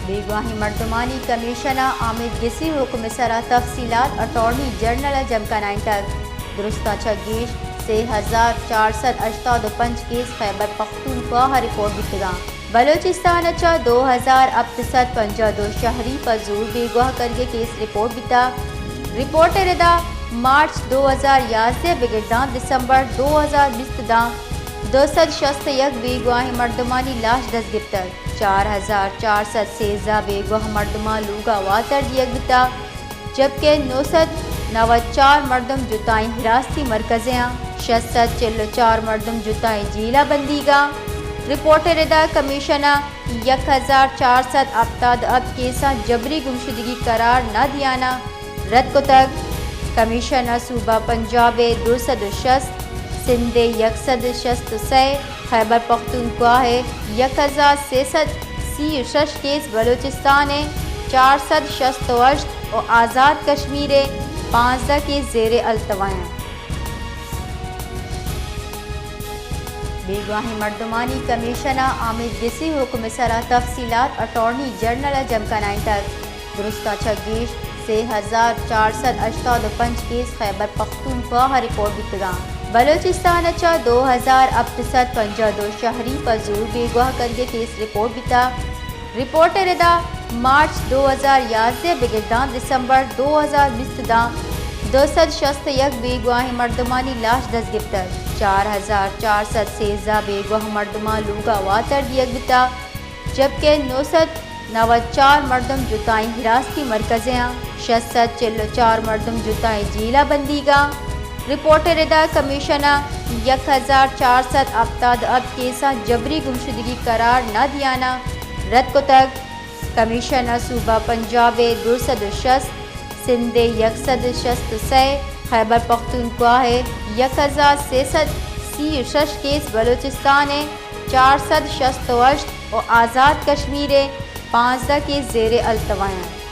بیگواہیں مردمانی کمیشن ءَ آمیدگسی حکم ءِ سرا تفصیلات اٹارنی جنرل ءَ جم کنائینتگ۔ درستاں چہ گیش سے ہزار چار سد ہشتاد و پنچ کیس خیبر پختونخوا ءَ رپورٹ بیتگاں۔ بلوچستان ءَ چہ دو ہزار ہپت سد پنجاہ دو شہری پہ زور بیگواہ کنگ ءِ کیس رپورٹ بیتگ۔ رپورٹ ءِ ردا مارچ دو ہزار یازدہ بگر داں دسمبر دو ہزار بیست داں دو سد شست و یک بیگواہیں مردمانی لاش دست گپتگ۔ چار ہزار چار سد سیزدہ بیگواہ مردماں لوگا واتر دیگ بوتگ، جبکہ نو سد نود چار مردم جتائیں حراستی مرکزیاں، شش سد چل و چار مردم جتائیں جیلا بندیگاں۔ رپورٹ ءِ ردا کمیشن ءَ یک ہزار چار سد ہپتاد و ہپت کیساں جبری گمشدگی قرار نہ دیانا رد کتگ۔ کمیشن ءَ صوبہ پنجاب ءِ دو سد و شست، سندھ ءِ یک سد و شست و سئے، خیبر پختونخوا ءِ یک ہزار سے سد سی و شش کیس، بلوچستان ءِ چار سد شست و ہشت و آزاد کشمیر ءِ پانزدہ کیس زیر التوا اَنت۔ بیگواہیں مردمانی کمیشن ءَ آمیدگسی حکم ءِ سرا تفصیلات اٹارنی جنرل ءَ جم کنائینتگ۔ درستاں چہ گیش سے ہزار چار سد ہشتاد و پنچ کیس خیبر پختونخوا ءَ رپورٹ بیتگاں۔ بلوچستان ءَ چہ دو ہزار ہپت سد پنجاہ دو شہری پہ زور بیگواہ کنگ ءِ کیس رپورٹ بیتگ۔ رپورٹ ءِ ردا مارچ دو ہزار یازدہ بگر داں دسمبر دو ہزار بیست داں دو سد شست و یک بیگواہیں مردمانی لاش دست گپتگ۔ چار ہزار چار سد سیزدہ بیگواہ مردماں لوگا واتر دیگ بوتگ، جبکہ نو سد نود چار مردم جتائیں حراستی مرکزیاں، شش سد چل و چار مردم جتائیں جیلا بندیگاں۔ رپورٹ ءِ ردا کمیشن ءَ یک ہزار چار سد ہپتاد و ہپت کیساں جبری گمشدگی قرار نہ دیانا رد کتگ۔ کمیشن ءَ صوبہ پنجاب ءِ دو سد و شست، سندھ ءِ یک سد و شست و سئے، خیبر پختونخوا ءِ یک ہزار سے سد سی و شش کیس، بلوچستان ءِ چار سد شست و ہشت و آزاد کشمیر ءِ پانزدہ کیس زیر التوا اَنت۔